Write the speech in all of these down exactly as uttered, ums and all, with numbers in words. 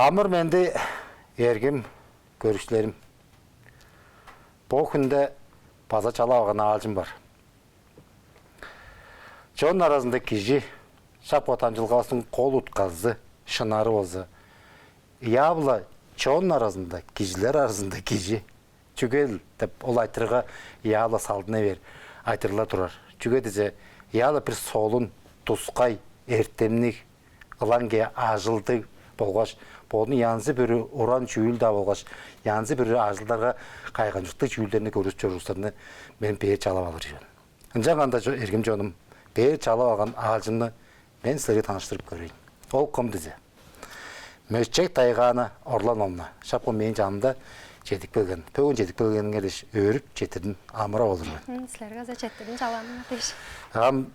Амыр-менди, эргим көрүкчүлерим. Бо хүнде база чалап алган аалчым бар. Чон аразында кижи, шак бо дамчыдылгавыстың кол утказы, шынары болза, ыяап-ла чон аразында, кижилер аразында кижи. Чүге деп ол айтырыгга ыяап-ла салдына бээр айтырыглар турар. Чүге дизе, ыяап-ла бир солун, тускай, эртемниг, ылаңгыя ажылдыг болгаш, бодунуң янзы-бүрү уран чүүл-даа болгаш, янзы-бүрү ажылдарга кайгамчыктыг чүүлдерни көргүзүп чоруур улустарны мен бээр чалап алыр чүве мен. Ынчанганда, чо-, эргим чонум, бээр чалап алган аалчымны мен силерге таныштырып көрейн. Ол кым дизе? Мөчек Тайгаана Орлановна, шак бо мээң чанымда чедип келген. Бөгүн чедип келгениңер дээш өөрүп четтирдим, амырап олур мен. Мм, силерге база четтирдим, чалааныңар дээш. Ам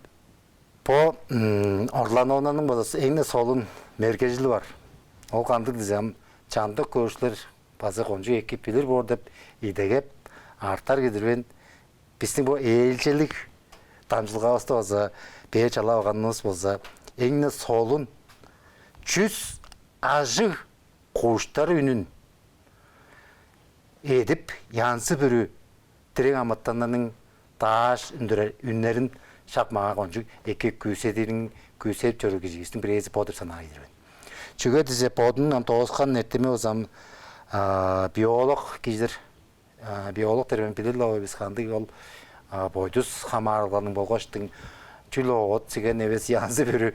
бо, м, Орлановнаның база эң-не солун мергежили бар. Ол кандыг дизе, ам чамдык көрүкчүлер база кончуг эки билир боор деп идегеп, артар кидирбейн, бистиң бо ээлчеглиг дамчыдылгавысты база бээр чалап алганывыс болза, эң-не солун чүс ажыг куштар үнүн эдип, янзы-бүрү дириг амытаннарның дааш үндүрер үннерин шак маңаа кончуг эки күүседириң, күүседип чоруур киживистиң бирээзи бо деп санаар-дыр мен. Чүге дизе, бодунуң ам дооскан эртеми болза ам, а, биолог кижи-дир. А, биологтар эвен билир-ле бис, кандыг ол, а, бойдус хамаарылгалыг болгаштың, чүл оът-сиген эвес, янзы-бүрү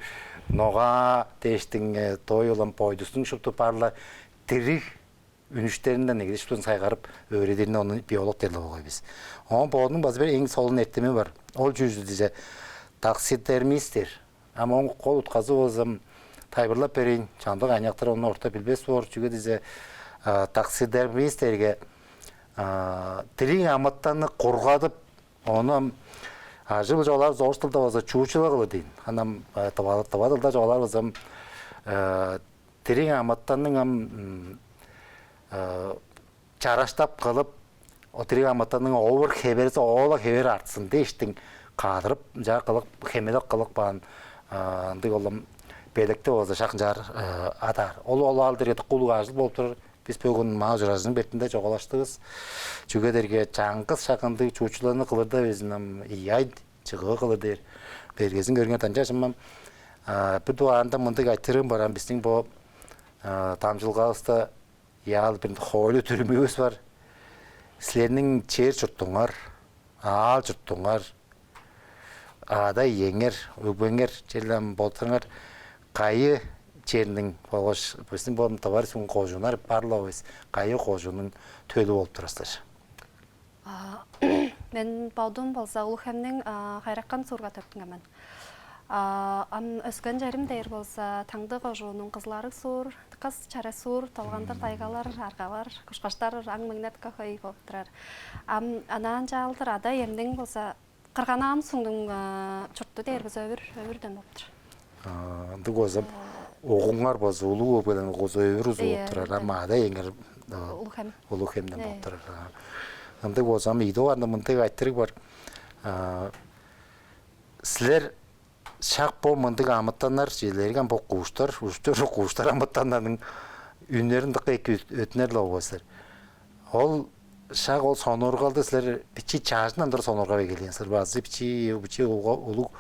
ногаа дээштиң, э, дой улам бойдустуң шупту бар-ла дириг үнүштеринден эгелээш шуптузун сайгарып өөредирин ону биологтар-ла болгай бис. Оон бодунуң база бир эң солун эртеми бар. Ол чүзү дизе, таксидермистер. Ам ооң кол утказы болза, тайылбырлап берейн, чамдык аныяктар ону орта билбес боор, чүге дизе, а, таксидермисттерге, а, дириг амытанны кургадып, ону ам ажыы-биле чугаалаар болза, орус дылда болза чучело кылыр дээн. Ам, а, тыва, тыва дылда чугаалаар болза, а, дириг амытанның ам, м, а, чараштап кылып, ол дириг амытанның овур-хевери, ол-ла хевер артсын дээштиң каадырып, ынчаар кылып, хемелеп кылып каан, а, ындыг ол ам белекти болза шак ынчаар, а, адаар. Ол, ол аал дээрге дыка улуг ажыл болуп турар. Бис бөгүн маа ужуражының бетинде чугаалаштывыс. Чүге дээрге чаңгыс шак ындыг чучелону кылырда безин ам ийи ай чыгыы кылыр дээр. Бергезин көрүңер, ынчаш ам, а, бир дугаарында мындыг айтырыым бар, ам бистиң бо, а, дамчыдылгавыста ыяап алган бир хоойлу-дүрүмүвүс бар. Силерниң чер-чуртуңар, аал-чуртуңар, ада-иеңер, өгбеңер, черле ам болзуңар, кайы черниң болгаш бистиң бо Тыва Республиканың кожууннары бар-ла бис, кайы кожууннуң төлү болуп турар силер? А, мен бодум болза Улуг-Хемниң, а, Хайыракан суурга төрүттүнген мен. А, ам өскен черим дээр болза Таңды кожууннуң Кызыл-Арыг суур, дыка чараш суур, долгандыр тайгалар, аргалар, кушкаштар аң-меңнер дыка хөй болуп турар. Ам анаа ынчалдыр ада-иемниң болза Кырган-Аган суурнуң, а, чурту дээр болза Өвүр, Өвүрден болуп тур. А, ындыг болза, угуңар болза, улуг өгбелериңер болза Өвүр улузу, ийе, болуп турар, Өвүрден. Ам ада-иеңер, а, Улуг-Хем. Улуг-Хемден, ийе, болуп турар. А, ындыг болза, ам ийи дугаарында мындыг айтырыг бар. А, силер шак бо мындыг амытаннар, чижээлээрге ам бо куштар, ужуп чоруур куштар, амытаннарның үннерин дыка эки өт-, өттүнер-ле болгай силер. Ол шак ол сонуургалды силер бичии чажындан тура сонуургап эгелээн силер бе? Азы бичии, бичии улуг, улуг,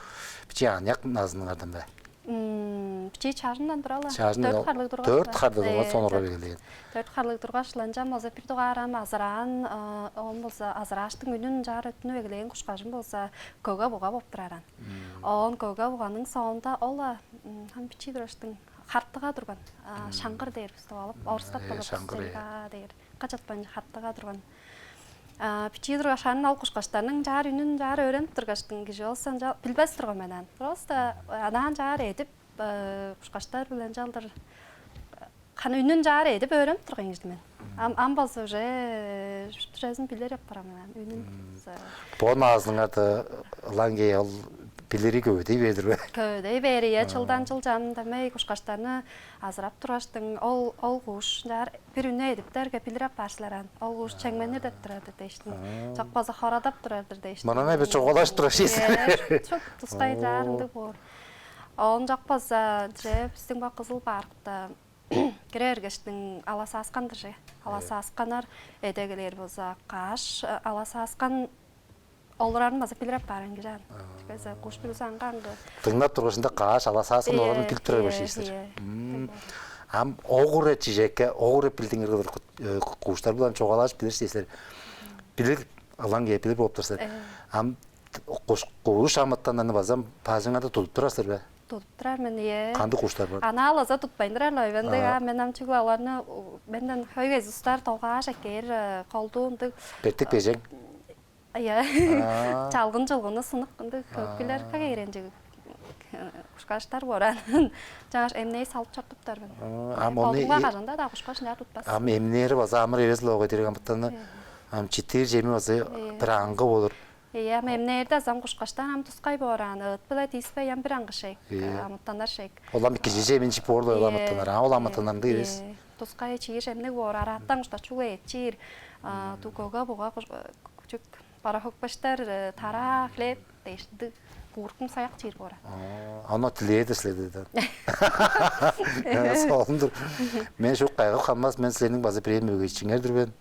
бичии аныяк назыныңардан бе? М, бичии чажындан тура-ла. Чажындан. Дөрт харлыг тургаш-ла. Дөрт харлыг тургаш, э, сонуургап, дөрт, эгелээн. Дөрт харлыг тургаш-ла, ынчан болза бир дугаар ам азыраан, э, оон болза азырааштың үнүн ынчаар өттүнүп эгелээн кушкажым болза көге буга болуп турар аан. М. Оон көге буганың соонда ол-ла, м, ам бичии тургаштың хартыга турган, а, м, шаңгыр дээр бис деп алып, орустап, э, болуп, шаңгыр, э, стенга дээр. Качатпайн хартыга турган. А, бичии тургаш, ам ол кушкаштарның ынчаар үнүн ынчаар өөренип тургаштың, кижи болза ынча билбес турган мен аан. Просто, э, анаа ынчаар эдип, э, кушкаштар-биле ынчалдыр, э, ханы үнүн ынчаар эдип өөренип турган кижи мен. Ам, ам болза уже, э, шупту чүвезин билир апарган мен аан, үнүн. М. Бо назыныңарда ылаңгыя ол билири көвүдей бээр-дир бе? Көвүдей бээр, ийе, а, чылдан чылче ам дөмей кушкаштарны азырап тургаштың, ол, ол куш ынчаар бир үнү эдиптерге билир апаар силер аан. Ол куш чемненир деп турар-дыр дээштиң. А. Чок болза хорадап турар-дыр дээштиң. Мынаны бир чугаалажып турар силер. Э, чок, тускай, оо, чаарындыг боор. Оон чок болза, че, бистиң бо Кызыл паркта кире бергештиң аласааскан-дыр же. Аласаасканнар эдегелээр болза, каш аласааскан олурарын база билир апаар ынчаан. Чүге дизе куш бүрүзү аңгы-аңгы. Дыңнап тургаш, ында каш аласааскан оларны билип турар башкы силер. Ам огуре чижекке, огуре билдингир кылдыр куштар-биле чугаалажып билир силер. Билир, ылаңгыя билир болуп тур силер. Ам куш, куш амытаннарны база бажыңарда тудуп турар силер бе? Тудуп турар мен, ийе. Кандыг куштар бар? Анаа-ла аза тутпайн турар-ла мен дег. А мен ам чүгле оларны менден хөй кезистер долгааш эккээр, колдуу ындыг. Бертик бежең. Ийе. Чалгын-чулгуну сынык ындыг көккүлер кагээренчиг кушкаштар боор аан. Чаңаш эмней салып чортуптар мен. Ам ону Колдуңга кажанда-даа кушкаш ынчаар тутпас. Ам эмнээри база амыр эвес-ле огой дириг амытанны. Ам читир чеми база бир аңгы болур. Ийе, ам эмнээрде азам кушкаштан ам тускай боор аан, ыт-биле дииспей ам бир аңгы шег, амытаннар шег. Ол ам кижиже эмин чип боор-ла ол амытаннар. А ол амытаннарны эвес. Тускай чиир эмниг боор, араатан куштар чүгле эт чиир, дуу көге буга чүк, бара хөкпештер, тараа, хлеб дээш ындыг кууркун саяк чиир боор аан. Оно тилээр-дир силерден. Солун-дур. Мен шуут кайгап ханмас, мен силерниң база бирээ мөгейчиңер-дир мен.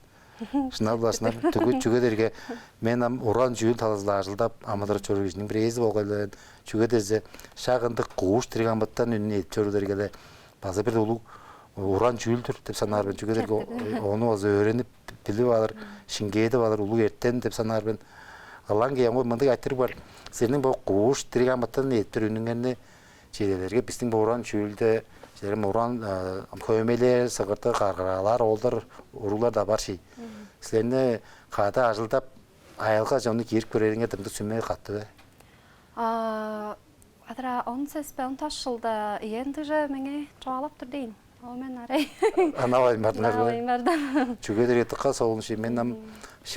Шынап-ла, шынап, түгү чүге дээрге мен ам уран чүүл талазы-биле ажылдап, амыдырап чоруур кижиниң бирээзи болгай-ла мен. Чүге дизе шак ындыг куш дириг амытан үнүн эдип чоруур дээрге-ле база бир улуг уран чүүл-дүр деп санаар мен. Чүге дээрге ону база өөренип, билип алыр, шиңгээдип алыр улуг эртем деп санаар мен. Ылаңгыя мындыг айтырыг бар. Силерниң бо куш дириг амытан эдип чоруур үнүңерни чижээлээрге, бистиң бо уран чүүлде, силерниң уран хөөмейлер, сыгыртыр, каргыраалар, оолдар, уруглар-даа бар ший. Силерни кады ажылдап, аялга чонну киирип көрээриңер дымдыг сүме катты бе? Адыра он сес бе, он тос чылда ийе ындыг-же меңээ чугаалап тур дээн. Ол мен арай. Анавайн бардыңар бе? Анавайн бардым. Чүге дээрге дыка солун ший, мен ам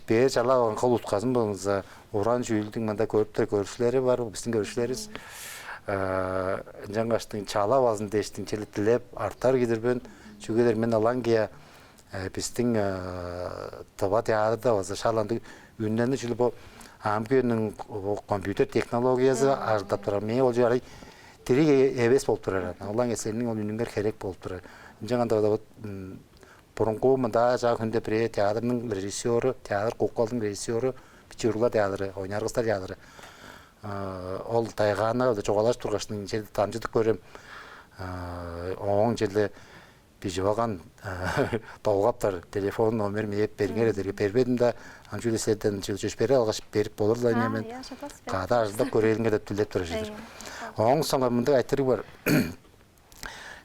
бээр чалап алган кол утказым болза, уран чүүлдүң мында көрүптер көрүкчүлери бар, бистиң көрүкчүлеривис. Ынчангаштың чалап алзын дээштиң черле дилеп артар кижи-дир мен. Чүге дээрге мен ылаңгыя бистиң тыва театрда база шак ындыг үннерни чүгле бо амгы үениң компьютер технологиязы ажылдап турар. Мээң ол чүве арай дириг эвес болуп турар. Ылаңгыя силерниң ол үнүңер херек болуп турар. Ынчанганда вот бурунгу мында чаа хүнде бирээ театрның режиссёру, театр куклалдың режиссёру, бичии уруглар театры, ойнаар кыстар театры, ол Тайгааннар-биле чугаалажып тургаштың черле дамчыдып көрем. Ооң черле бижип алган долгаптар, телефон номер мээп бериңер дээрге бербедим-даа. Ам чүгле силерден чөпшээрел алгаш берип болур-ла ийин мен. Кады ажылдап көрээлиңер деп дилеп турар чүве-дир. Ооң соңгаар мындыг айтырыг бар.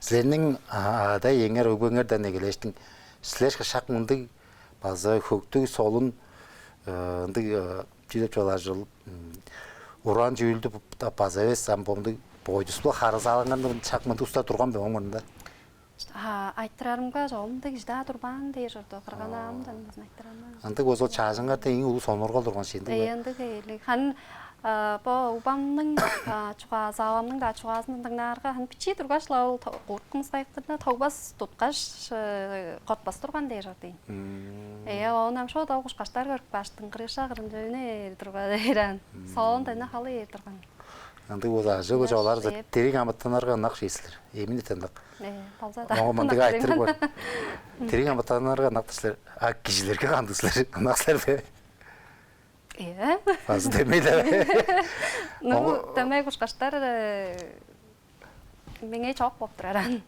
Силерниң ада-иеңер, өгбеңерден эгелээштиң, силер шак мындыг база хөктүг, солун, ындыг чүү деп чугаалаар чүвел, уран чүүлдү база эвес, ам бо мындыг бойдус-биле харылзаалыңарны шак мындыг улустар турган бе ооң мурнунда? Айтырарымга, чогум ындыг кижи-даа турбаан дээр чорду, кырган-авамдан безин айтырарымга. Ындыг болза, ол чажыңарда эң улуг сонуургал турган ши, ындыг бе? Ийе, ындыг эвелиг. Харын бо угбамның чугаазы, авамның-даа чугаазын дыңнаарга, харын бичии тургаш-ла ол куурткан ускайыктарны тогбас туткаш, кортпас турган дээр чорду ийин. Ээ, оон ам шоодал кушкаштар көрүп кааштың, крыша кырынче үне ээр турган дээр аан. Соон дена халый ээр турган. Ындыг болза, ажыы-биле олар дириг амытаннарга ынак ши силер. Эмин эте ынак. Ээ, болза-даа. Оон мындыг айтырыг бар. Дириг амытаннарга ынак-тыр силер, а кижилерге кандыг силер? Ынак силер бе? Ээ. База дөмей-ле. Ну, дөмей кушкаштар меңээ чок болуп турар аан.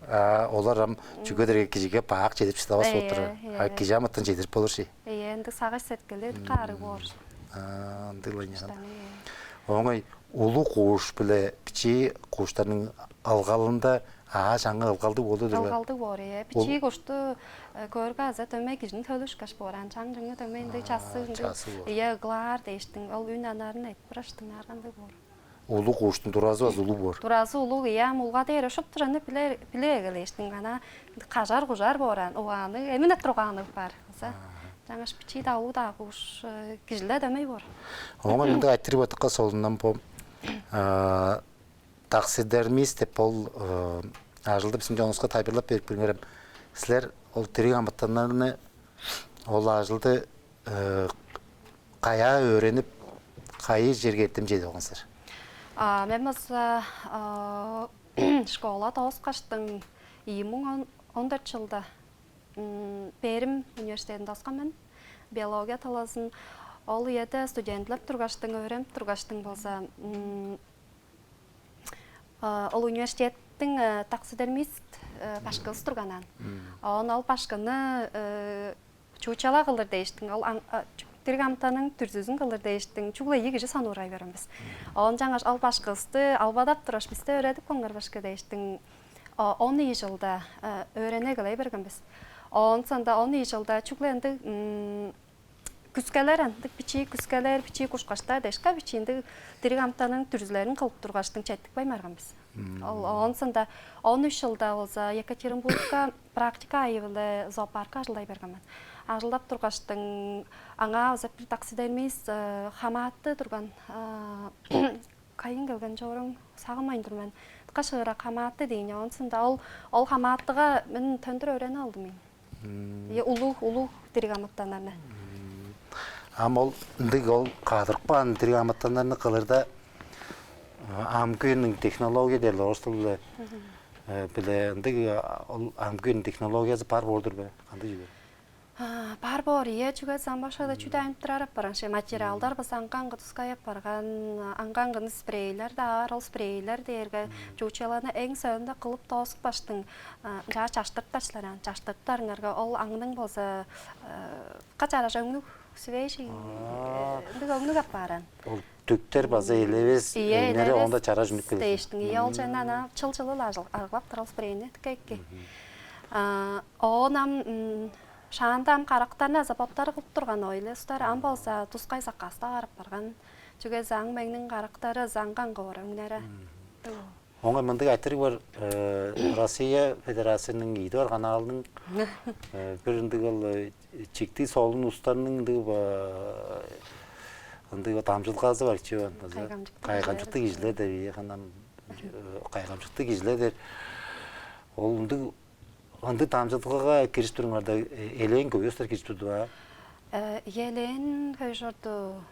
Олар ам чүге дээрге кижиге бак чедирип шыдавас болуп турар. А кижи амытан чедирип болур ши. Ээ, ындыг сагыш-сеткили каарыг боор. Ындыг-ла ыйнаан. Оңой улуг куш биле бичии куштарның ылгалында аажы аңгы ылгалдыг болду-дур бе? Ылгалдыг боор, ээ. Бичии кушту көөрге аза дөмей кижиниң төлү ышкаш боор аан. Чаң чүңнү дөмей ындыг часы, ындыг, часы боор. Ийе, ыглаар дээштиң. Ол үн анарын эт быраштың аргандыг боор. Улуг куштуң туразы база улуг боор. Туразы улуг, ийе, ам улгады эре шупту чонну биле, биле эгелээштиң. Ана кажар-кужар боор аан, угаанныг, эмин эттир угаанныг бар. Аса чаңгаш бичии-даа, улуг-даа куш, кижилер дөмей боор. Оңа мында айтырып атыкка солундан бо таксидермист деп ол ажылды бистиң чонувуска тайылбырлап берип көрүңерем. Силер ол дириг амытаннарны, ол ажылды каяа өөренип, кайы черге эртем чедип алган силер? А мен база школа дооскаштың ийи муң он он дөрт чылда Пермь университедин доскан мен, биология талазын. Ол үеде студентлеп тургаштың, өөренип тургаштың болза, ол университеттиң таксидермист башкызы турган аан. Оон ол башкыны чучела кылыр дээштиң, ол дириг амытанның дүрзүзүн кылыр дээштиң, чүгле ийи кижи сонуургай берген бис. Оон чаңгаш ол башкызы албадап тургаш, бисти өөредип кааңар, башкы дээштиң, он ийи чылда өөрене эгелей берген бис. Оон соонда он ийи чылда чүгле ындыг күскелер, ындыг бичии күскелер, бичии кушкаштар дээш-ка, бичии ындыг дириг амытанның дүрзүлерин кылып тургаштың, четтикпейн барган бис. Ол оон соонда он үш чылда болза Екатеринбургка практика аайы-биле зоопаркка ажылдай берген мен. Ажылдап тургаштың, аңаа база бир таксидермист хамааты турган, кайын келген чоруун сагынмайн тур мен. Дыка шыырак хамааты дийин. Оон соонда ол, ол хамаатыга мен төндүр өөренип алдым мен. Ийе, улуг, улуг дириг амытаннарны. Ам ол ындыг, ол кадырып каан дириг амытаннарны кылырда, амгы үениң технология дээр-ле, орус дыл-биле, биле ындыг, ол амгы үениң технологиязы бар боор-дур бе? Кандыг чүве? Бар боор, ийе, чүге дизе ам башкыда чүү-даа айнып турар апарган ше, материалдар база аңгы-аңгы тускай апарган, аңгы-аңгы спрейлер-даа бар, ол спрейлер дээрге чучеланы эң соонда кылып доозупкаштың, ынчаар чаштырып баштаар аан, чаштырыптарыңарга ол аңның болза качараш өңнүг, свежий, ындыг өңнүг апаар аан. Ол дүктер база элевес, ийе, өңнери элевес оонда чараш үнүп келген дээштиң. Ийе, ол чайын ана чыл-чылы-ла арыглап турар ол спрейни, дыка эки. Оон ам шаанда ам карактарны аза боттары кылып турган ойле устар, ам болза тускай заказтап барып барган. Чүге дизе аңмеңниң карактары аңгы-аңгы боор, өңнери. Оңай мындыг айтырыг бар. Россия Федерациязының ийи дугаар каналының бир ындыг ол чиктиг солун улустарның ындыг, ындыг дамчылгазы бар чүве. Кайгамчыктыг кижилер деп, ийе, ханам, кайгамчыктыг кижилер дээр. Ол ындыг, ындыг дамчылгага кирип турарыңарда элээн хөй улустар кирип турду бе? Элээн хөй чорду.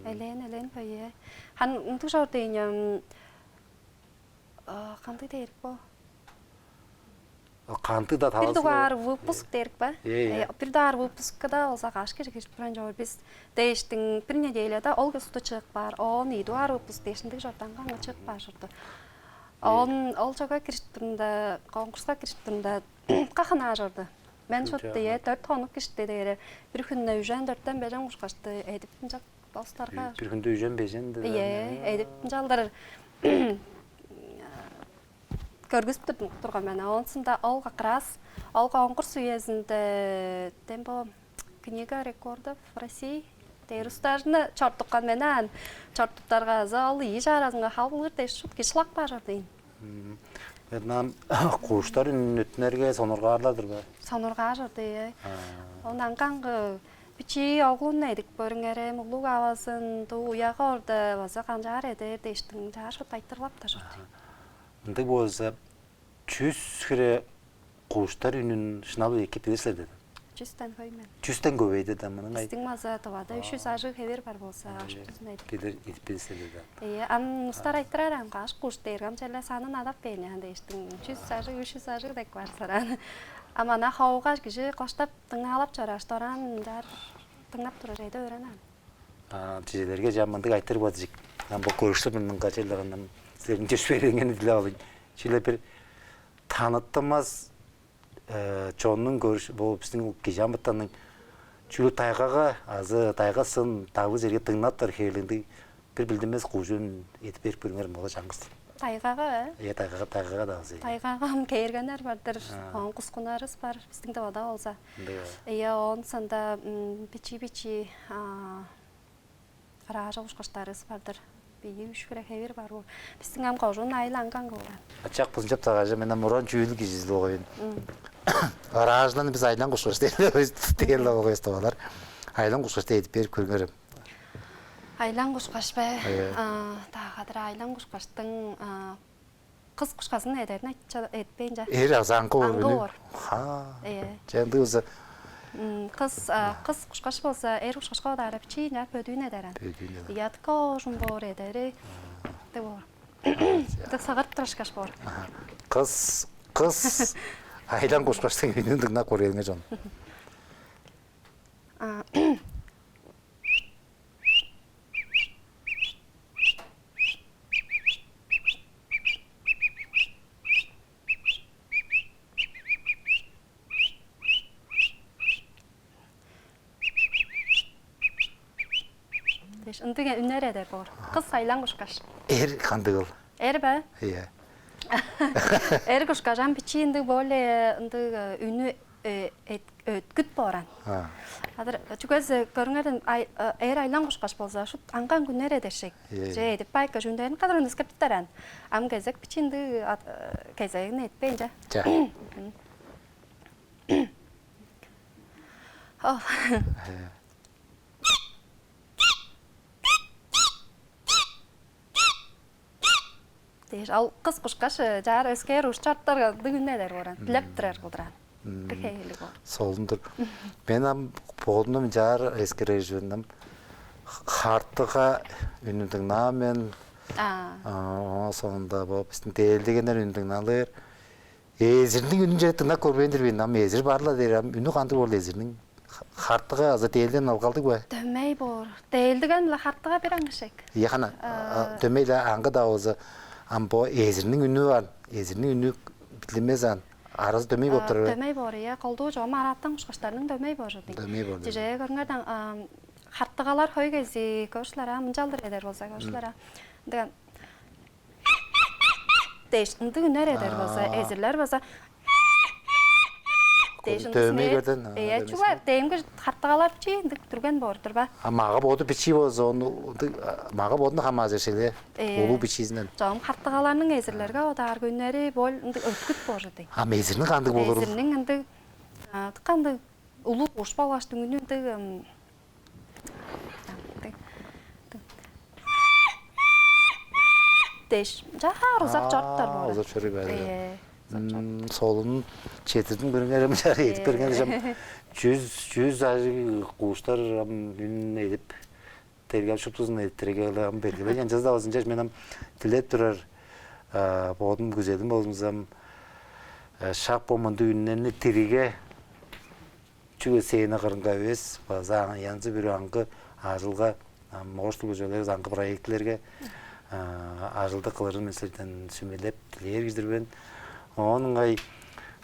Элээн, элээн хөй, ийе. Харын ындыг чорду ийин. Кандыг дээрик бо? Кандыг-даа талазы. Бир дугаар выпуск дээрик бе? Ээ, ээ. Бир дугаар выпускка-даа болза каш кижи кирип турган чоор бис дээштиң, бир неделяда ол кыстыг чыып каар, оон ийи дугаар выпуск дээш ындыг чорду, аңгы-аңгы чыып каар чорду. Оон ол чогга кирип турумда, конкурска кирип турумда, кахынаа чорду. Мен шупту, ээ, дөрт хонук ишти дээре, бир хүнде үжен, дөртен, бежен кушкашты эдип, ынчап улустарга. Бир хүнде үжен, бежен деп. Ийе, эдип, ынчалдыр көргүзүп турдум, турган мен. Оонсунда ол как раз ол конкурс үезинде дем бо Книга рекордов России дээр улустарны чорудупкан мен аан. Чорудуптарга азы ол ийи чааразынга хал кылыр дээш шуут кижи шылап каар чорду ийин. Ам куштар үнүн өттүнерге сонуургаар-дыр бе? Сонуургаар чорду, ийе. Оон аңгы-аңгы бичии оглун эдип көрүңерем, улуг авазын, дуу уяга орда база канчаар эдер дээштиң, чаа шуут айтырыглап-даа чорду. Ындыг болза, чүс хире куштар үнүн шынап-ла эдип билир силер дедим. Чүстен хөй мен. Чүстен хөвей дедим, мының ай. Бистиң база Тывада үш чүс ажыг хевир бар болза, ашык чүзүн эдип. Билир, эдип билир силер дедим. Ийе, ам улустар айтырар аан, каш куш дээрге, ам черле санын адап бээр аан дээштиң. Чүс ажыг, үш чүс ажыг деп бар сораан. Ам ана ховуга кижи коштап дыңнаалап чорааш, дораан чаар дыңнап турар эде өөренген. Чижээлээрге, чаа мындыг айтырыг бар дижик. Ам бо көрүкчүлер мурнунга черле ам силерниң чөпшээрээнин дилеп алыйн. Чүгле бир таныттынмас чоннуң көрүш, бо бистиң кижи амытанның чүгле тайгага азы тайга-сын, давыл-черге дыңнап-даа хевирлиг бир билдинмес куш үнүн эдип берип көрүңер, мола чаңгыс. Тайгага, э? Ийе, тайгага, тайгага-даа азы. Тайгага ам кээргеннер бар-дыр, оон кускуннарывыс бар, бистиң Тывада болза. Ындыг. Ийе, оон соонда бичии-бичии ыраажы кушкаштарывыс бар-дыр. Ийи-үш хире хевир бар боор. Бистиң ам кожуун айыл аңгы-аңгы боор. Ачак бузунчап цагаажы, мен ам уран чүүлүг кижизи болгай мен. Ыраажыланы бис айлаң кушкаш дээр-ле болгай бис, тывалар. Айлаң кушкаш эдип берип көрүңерем. Айлаң кушкаш бе? Ийе. Таагадыр айлаң кушкаштың кыс кушказын эдерин айтча, эдиппейн че. Эр азы аңгы боор. Аңгы боор. Ха. Ийе. Чендизи. Кыс, кыс кушкаш болза, эр кушкашка бодаарга, бичии ынчаар бөдүүн эдер аан. Бөдүүн эдер. Ийе, дыка оожум боор эдери. Дыка боор. Дыка сагырып турашкаш боор. Кыс, кыс Айлаң кушкаштың үнүн дыңнап көрээлиңер, чон. А, дээш, ындыг үннер эдер боор. Кыс айлаң кушкаш. Эр кандыгыл? Эр бе? Ийе. Эр кушкаш, ам бичии ындыг более ындыг, э, үнү, э, эт- өткүт бооран. А. Адыр чүгез көрүңерден эр айлаң кушкаш болза, шут аңган күннер эдершек. Ийе, ийе. Же эдип байка жүндерин кадыр өндүскеп туттаран. Ам кезек бичии ындыг кезегин этпейн же. Ча. Ол. Дээш, ал кыс кушкаш, чаар өскээр ушчартарга дыгын эдер боран, билеп турар кылдыран. Дык хейлиг ол. Солун-дур. Мен ам бодумну мынчаар эскерер чүвем, ам хартыга үнүн дыңнаан мен. А. Ооң соонда бо бистиң дээлдегеннер үнүн дыңналыр. Эзирниң үнүн чедип дыңнап көрбээн-дир мен. Ам эзир бар-ла дээр, ам үнү кандыг болду эзирниң? Хартыга азы дээлден ылгалдыг бе? Дөмей боор. Дээлдиген-биле хартыга бир аңгы шек. Ийе, хана, дөмей-ле аңгы-даа болза, ам бо эзирниң үнү бар. Эзирниң үнү билдинмес аан. Аразы дөмей болуп турар бе? Дөмей боор, ийе. Колдуу чогум араатан кушкаштарның дөмей боор чүве. Дөмей боор. Чижээ көрүңер даан, хартыгалар хой кезии көөр силер аа, мынчалдыр эдер болза көөр силер аа. Ындыган дээш, ындыг үнер эдер болза, эзирлер болза, дээш, ындыг дөмей силер. Көрден, а, э, дөмей чугула, силер. Демги хартыгалап чи ындыг түрген боор-дур ба? А мага боду бичии болза, ону ындыг, а, мага бодуну хамаажыр шеге. Э. Улуу бичиизинден. Чогум хартыгаларның эзирлерге одаар күннери бол ындыг өткүт боор дег. А мезирни кандыг болур? Эзирниң ындыг, а, кандыг улуу куш болгаштың үнү ындыг, ым, дээш, чаар узак чоруптар боор. Узак чоруй бээр. Э, узак чоруп. Солун четирдин көрүңер, ам чаар эдип көрүңер, ам чүс, чүс ажыг куштар ам үн эдип, тергел шуптузун эдип, тергел ам белгилей. Ынчалза-даа болзун, чаш мен ам дилеп турар, а, бодум күзелим болзумза, ам, а, шак бо мындыг үннерни диригге чүгле сцена кырынга эвес, база янзы-бүрү аңгы ажылга, ам, орус тилден чугаалаарга, аңгы проектилерге, а, ажылдап кылырын мен силерден сүмелеп дилээр кижи-дир мен. Оон ыңай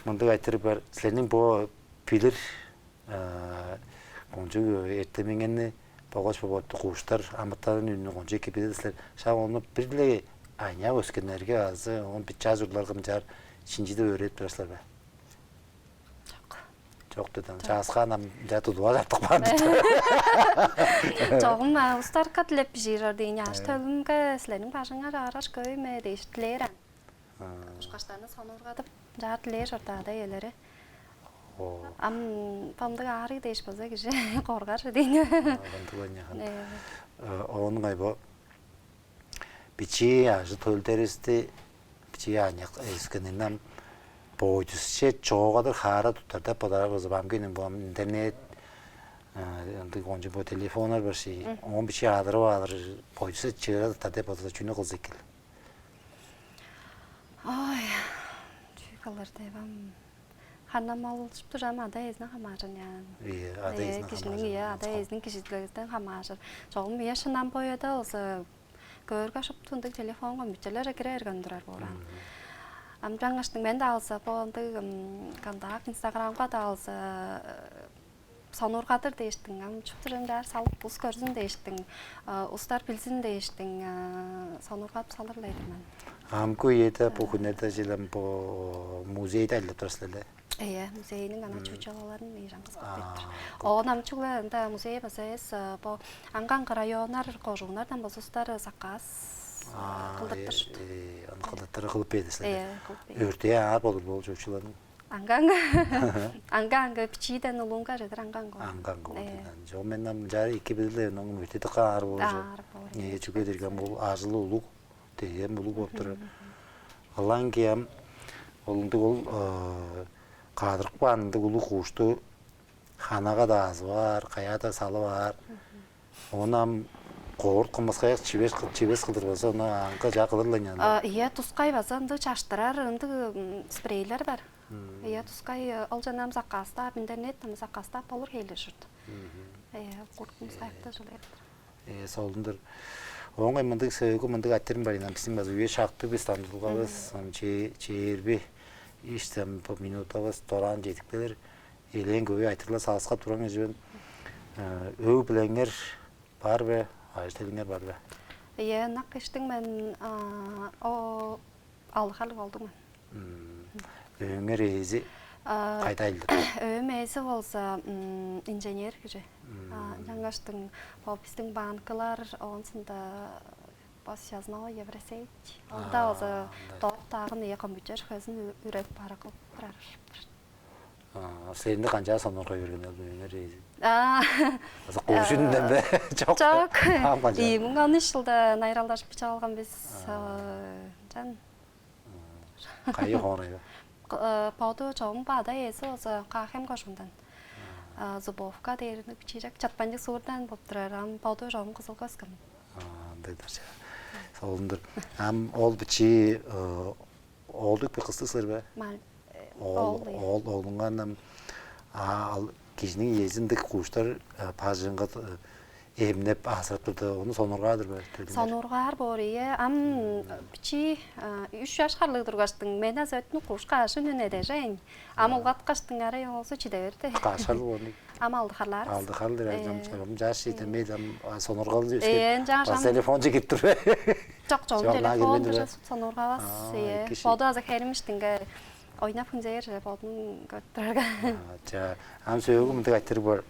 мындыг айтырыг бар. Силерниң бо билир, а, кончуг эртемиңерни болгаш бо боттуг куштар амытанының үнүн кончуг эки билир силер. Шак ону бир-ле аныяк өскеннерге азы оон бичии чаш уругларга мынчаар шинчидип өөредип турар силер бе? Чок. Чок дедим. Чок. Чааскаан ам чаа тудуп ап чаптык баар дидим. Чогум, а, улустарга дилеп бижиир ордуйн, ааш-төлүмге силерниң бажыңар аараш көй-ме дээш дилээр аан. А. Кушкаштарны сонуургадып, чаар дилээр чорду ада-иелери. О. Ам бо мындыг аарыг дээш болза, кижи коргар чүве дийин. А, ындыг ойнаган. Э. Э, оон ыңай бо бичии ажы-төлдеривисти, бичии аныяк өскенин ам бойдусче чоогадыр хаара туттар деп бодаар болза, ам кээниң бо интернет, а, ындыг кончуг бо телефоннар бар ши. Мгм. Оон бичии адырып алыр, бойдусче чыыра туттар деп бодаарга, чүнү кылза экил? Ой, чүү кылыр деп ам. Ханам ол шупту ам ада-иезинден хамааржыр аан. Ийе, ада-иезинден хамааржыр. Э, кижиниң, ийе, ада-иезиниң кижизидилгезинден хамааржыр. Чогум, ийе, шынап-ла, бояда болза, көөрге шупту ындыг телефон, компьютерлерже кире берген турар боор аан. Мгм. Ам чаңгыштың мен-даа болза, бо ындыг, м, контакт, инстаграмга-даа болза, э, сонуургадыр дээштиң, ам шупту чүвени чаар салып, улус көрзүн дээштиң, а, улустар билзин дээштиң, а, сонуургадып салыр-ла-дыр мен. Амгы үеде бо хүннерде чилем бо музейде ажылдап турар силер але? Ийе, музейниң ана чучалаларын ижан кызып берип тур. Оон ам чүгле ында музей база эвес, а, бо аңгы-аңгы районнар, кожууннардан болза улустар заказ кылдыртыр. Аны кылдыртыр кылып бээр силер. Ийе, кылып бээр. Өртээ аар болур бо чучаларның. Аңгы-аңгы. Аңгы-аңгы, бичииден улуунга чедир аңгы-аңгы. Аңгы-аңгы. Ийе. Чок, мен ам чаар эки билир-ле, ону өртедип каар болчу. Аар болур. Э, чүге дээрге ам ол ажылы улуг, дегем улуг болуп турар. Мгм. Ылаңгыя ам ол ындыг ол, э, кадырып каан ындыг улуг кушту ханага-даа азып аар, каяа-даа салып аар. Мгм. Ону ам коорт кымыскаяк чивес, чивес кылдыр болза, ону аңгы чаа кылыр-ла ыйнаан. А, ийе, тускай база ындыг чаштырар, ындыг, м, спрейлер бар. Ийе, тускай ол жанам заказтап, интернеттен заказтап болур хейле шут. Ийе, куртун сайта жилер. Э, солундар. Оңай мындыг сөөгү мындыг айтырым бар ийин. Биздин база үе шактыг бис дамчылгабыз, чээрби иштем бу минутабыз дораан жетип келер. Элээн көй айтырла сааскап турган кижи мен. Өг билеңер бар бе? Ажы-төлүңер бар бе? Ийе, ынак иштиң мен о алды харлыг олдуң мен. Өңер ээзи кайда айлдыр? Өөм ээзи болза инженер кижи. Жаңгаштың бо биздин банкылар оонсунда бо связного Евросеть. Онда болза доктаагын ие компьютер хөзүн үреп бара кылып турар. Сени канчаар сонургай берген ол өңер ээзи? Азы куушунден бе? Жок. Жок. Ам канчаар? Ийи муң он үч жылда найралдашып чыгып алган бис. Жан Кайы хоорайга? Боду чогум бада эси болза Каахем кожундан. Зубовка дээр чижек чатпанчык суурдан болуп турар. Ам боду чогум кызыл көскөн. Андайдар ча. Солунdur. Ам ол бичи оолдук бе кыстыг силер бе? Мал Ол оол оолуңан ам ал кижиниң ээзиндик кууштар бажыңга эмнеп азырап турда, ону сонургаар бе? Сонургаар боор ийе. Ам бичи үч жаш харлыг тургаштың мен азы өттүн куушка ашын үнедежейн. Ам улгаткаштың арай оңолсу чиде берди. Кашкар ону. Ам алды харлаар. Алды харлар ам чорум жаш ийден мейд ам сонургал Ээн жаш ам телефон жигип тур. Жок жок Жок, телефон келбейди бе? Сонургавас. Ие. Боду азы херимиштинге ойнап хүнзээр же бодун көрүп турарга. Жа, ам сөөгү мындыг айтырыг бар.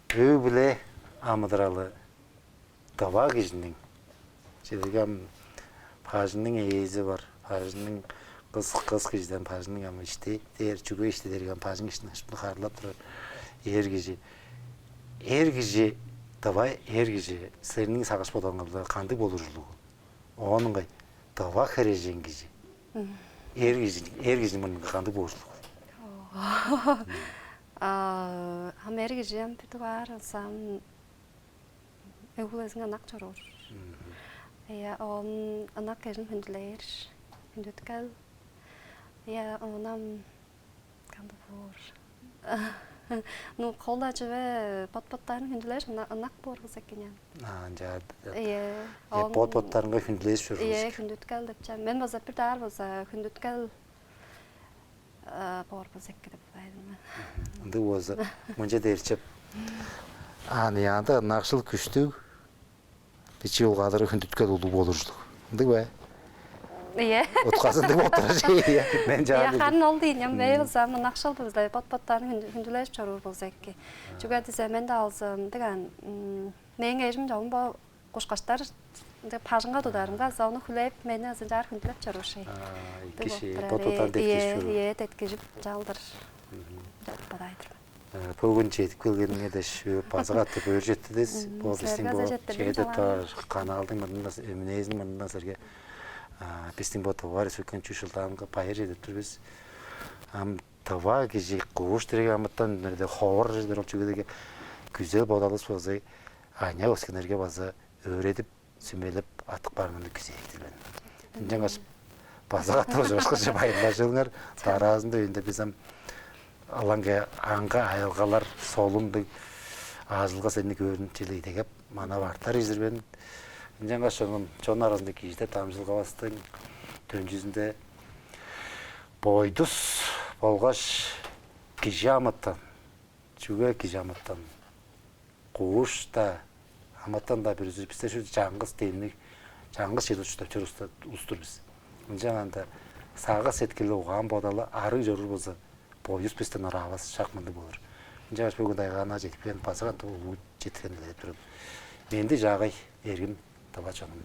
Өг-бүле амыдыралы дыва кижиниң чедиги ам бажыңның ээзи бар, бажыңның кыз кыз кижиден бажыңның ам ишти дээр чүге ишти дээрге ам бажың иштин шупту харылап турар эр кижи. Эр кижи дыва эр кижи силерниң сагыш бодооңарда кандыг болур ужурлугул? Оон ыңай дыва херээжен кижи эр кижи эр кижи мурнунга кандыг болур ужурлугул? Ам эр кижи ам бүдү баар ынсам Өг-бүлезиң ынак чоруур. Ийе, оон ынак эжин хүндүлээр, хүндүткел. Ийе, оон ам кандыг боор. Ну, кол-ла чүве бот-боттарын хүндүлээш, ынак боор кыз экен. Аа, ынчаар. Ийе. Бот-боттарынга хүндүлээш чоруур. Ийе, хүндүткел деп чам. Мен база бир даар база хүндүткел боор болза эки деп кылаайдым мен. Ындыг болза, мынча дээр чеп. Аныяанда ынакшыл күштүг, бичи улгадыры хүндүткел улуг болур ужурлуг. Ындыг бе? Ийе. Утказы ындыг болуп турар чей. Мен Ийе, чаан харын ол дейн, ям бей болза, ынакшыл бизде бот-боттарын хүндүлээш чоруур болза эки. Чүге дизе мен да алза ындыг ан мээң эжим чогум бо кушкаштар ынча бажыңга тударымга азы ону хүлээп, мени азы ынчаар хүндүлеп чоруур шей. Эки шей, бот-боттарын деткижип чоруур. Ийе, деткижип чалдыр. Деп бодайдыр. Бүгүн чедип келгениңер дээш база катап өөрчеттидис. Бо биздин бо чедип каналдың мурнунда эмнээзин мурнунда силерге биздин бо товарищ өткен чүс жылдаанга байыр чедип тур бис. Ам тыва кижи кууш дириг амытан ховар чедер ол чүгедеги күзел бодалыс болза аня өскеннерге база өөредип сүмелеп аттып барганда күзээдилен. Ынчангаш база катап ужурашкыже байырлажылыңар. Дараазында үйүндө биз ам алаңга аңга аялгалар солундуг ажылга сени көөрүн чили идегеп манап артар изирбен. Ынчангаш чонум чон аразында кижиде дамчылгавастың төнчүзүндө бойдус болгаш кижи амытан чүге кижи амытан кууш-даа амытан-даа бүрүзү бисте шуут чаңгыс демниг чаңгыс чедир чурттап чор улустар улустур бис. Ынчанганда сагыш сеткили угаан бодалы арыг чоруур болза, боюс бистен ыраавас шак мындыг болур. Ынчангаш бүгүн дайгаанаа жетип келген база катап улуу жетирген илереп тур мен. Менди чаагай эргим дыва чонум.